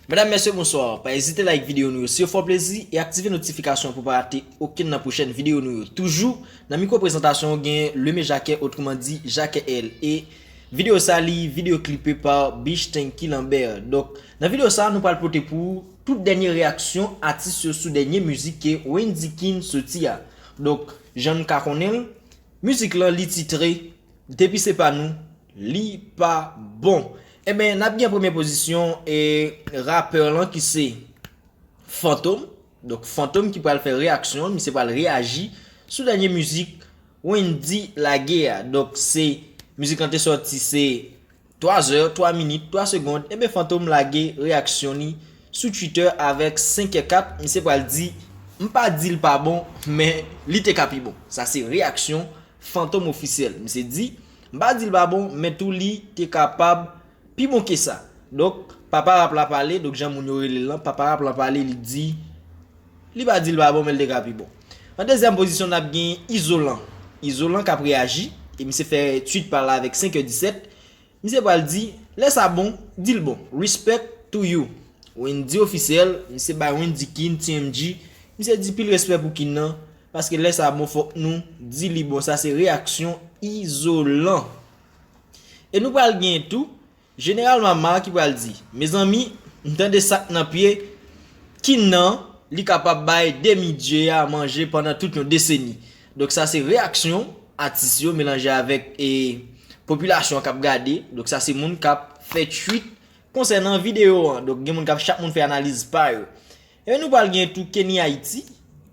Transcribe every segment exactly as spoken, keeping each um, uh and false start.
Medam, mesye, bonswa. Pa ezite like videyo nou yo si yo fè w plezi e aktive notifikasyon pou pa rate okenn nan pwochèn videyo nou yo. Toujou nan mikwo prezantasyon, gen Leme Jacquet, otreman di Jacquet L. E videyo sa li videyo klipe pa Bish Tanky Lambert. Donk, nan videyo sa, nou pral pote pou ou tout dènye reyaksyon atis yo sou dènye mizik ke Wendy King soti a. Donk, jan n ka konnen l, mizik lan li titre Depi se pa nou, li pa bon. Ebyen, n ap gen premye pozisyon e rapè lan ki se Fantom. Donk, Fantom ki pral fè reyaksyon, misye pral reyaji sou dènye mizik Wendy lage a. Donk, se mizik lan te sòti, se twa zè, twa minit, twa segond. Ebyen, Fantom lage reyaksyon li sou Twitter avèk senk è kat. Misye pral di, m pa di l pa bon, men li te ka pi bon. Sa se reyaksyon Fantom ofisyèl. Misye di, m pa di l pa bon, men tou li te kapab pi bon ke sa. Donk, papa rap la pale, donk jan moun yo rele l lan, papa rap la pale, li di, li pa di l pa bon, men l te ka pi bon. An dezyèm pozisyon, n ap gen Izolan. Izolan k ap reyaji, e misye fè tweet pa l la avèk senk è disèt. Misye pral di, lè sa bon, di l bon. Respect to you. Wendy ofisyèl, misye bay Wendy King, T M G. Misye di pil respè pou King nan, paske lè sa bon, fòk nou di li bon. Sa se reyaksyon Izolan. E nou pral gen tou Jeneral Mama ki pral di, mezanmi, m tande sa k nan pye King nan, li kapab bay demi dye a manje pandan tout yon deseni. Donk, sa se reyaksyon atis yo melanje avèk e popilasyon an k ap gade. Donk, sa se moun k ap fè tweet konsènan videyo an. Donk, gen moun k ap, chak moun fè analiz pa yo. Ebyen, nou pral gen tou Kenny Haiti.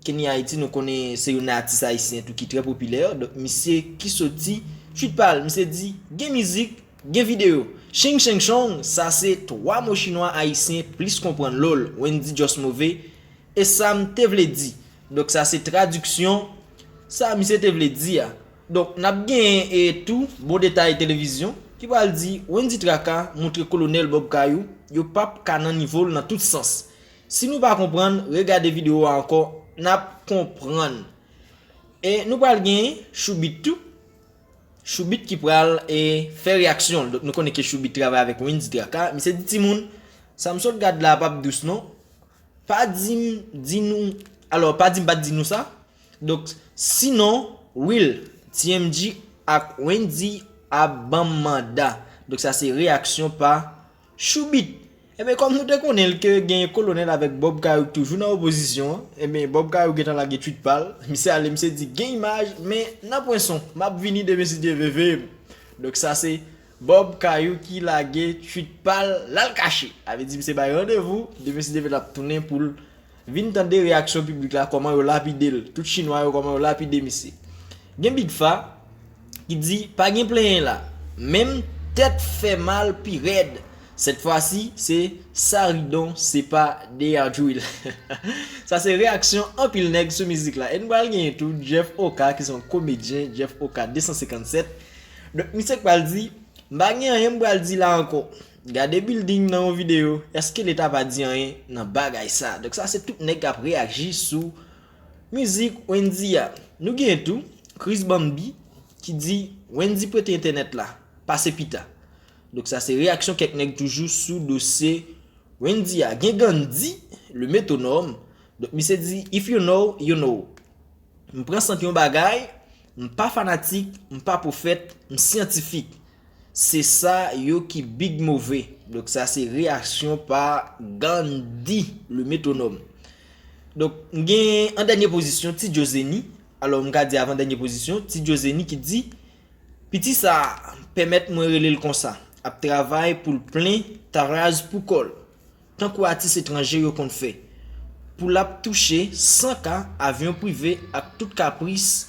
Kenny Haiti, nou konnen se youn nan atis ayisyen tou ki trè popilè. Donk, misye ki soti tweet pa l, misye di, gen mizik, gen videyo. Ching cheng chong, sa se twa mo chinwa ayisyen plis konprann lol. Wendy just move. E sa m te vle di. Donk, sa se tradiksyon sa misye te vle di a. Donk, n ap gen e tou Bon Detay Televizyon ki pral di, Wendy Traka montre Kolonèl Bob Kayou yo p ap ka nan nivo l nan tout sans. Si nou pa konprann, regade videyo a ankò, n ap konprann. E nou pral gen Choubit tou. Choubit ki pral e fè reyaksyon l. Donk, nou konnen ke Choubit travay avèk Wendy Traka. Misye di, timoun, sa m sot gad la p ap dous non. Pa di m, di nou, alò, pa di m pa t di nou sa. Donk, sinon, Will, T M G ak Wendy ap ban m manda. Donk, sa se reyaksyon pa Choubit. Ebyen, kòm nou te konnen l ke gen Kolonèl avèk Bob Kayou toujou nan opozisyon an, ebyen, Bob Kayou gentan lage tweet pa l. Misye ale, misye di, gen imaj, men nan pwen son. M ap vini demen si Dye vle veye m. Donk, sa se Bob Kayou ki lage tweet pa l, l al kache. Sa vle di misye bay randevou, demen si Dye vle l ap tounen pou l vin tande reyaksyon piblik la, kòman yo lapide l. Tout chinwa yo, kòman yo lapide misye. Gen Big Fa ki di, pa gen plenyen la. Menm tèt fè mal pi rèd. Sèt fwa si, se Saridon, se pa Deyadjwil. Sa se reyaksyon anpil nèg sou mizik la. E nou pral genyen tou Jeff Oka, ki se yon komedyen, Jeff Oka de san senkannsèt. Donk, misye k pral di, m pa gen anyen m pral di la ankò. Gade bilding nan yon videyo, èske Leta pa di anyen nan bagay sa? Donk, sa se tout nèg k ap reyaji sou mizik Wendy a. Nou gen tou Chris Bambi ki di, Wendy prete entènèt la, pase pita. Donk, sa se reyaksyon kèk nèg toujou sou dosye Wendy a. Gen Gandhi, le métronome. Donk, misye di, if you know, you know. M pran sant yon bagay, m pa fanatik, m pa pwofèt, m syantifik. Se sa yo ki big move. Donk, sa se reyaksyon pa Gandhi, le métronome. Donk, m gen an dènye pozisyon, Ti Djozeni. Alò, m ka di avan dènye pozisyon, Ti Djozeni ki di, piti sa a pèmèt mwen rele l konsa, ap travay pou l plen taraz pou kò l, tankou atis etranje yo konn fè, pou l ap touche san ka, avyon prive ak tout kapris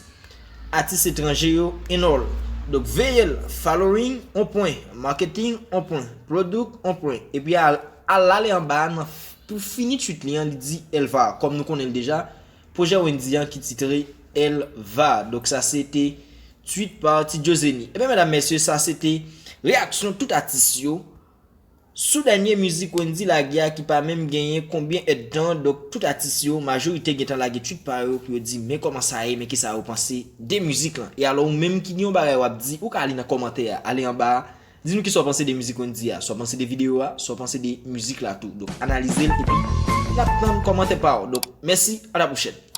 atis etranje yo and all. Donk, veye l, following on pwen, marketing on pwen, product on pwen, epi al, al ale anba a nan f-, pou fini tweet li an, li di Elva, kòm nou konnen l deja, pwojè Wendy an ki titre Elva. Donk, sa se te tweet pa Ti Djozeni. Ebyen, medam, mesye, sa se te reyaksyon tout atis yo sou dènye mizik Wendy lage a ki pa menm genyen konbyen èdtan. Donk, tout atis yo, majorite gentan lage tweet pa yo pou yo di men kòman sa ye, men kisa yo panse de mizik lan. E alò, ou menm ki gen yon bagay w ap di, ou ka ale nan kòmantè a, ale anba a, Di nou kisa w panse de mizik Wendy a, sa w panse de videyo a, sa w panse de mizik la tou. Donk, analize l epi n ap tann kòmantè pa w. Donk, mèsi, a la pwochèn.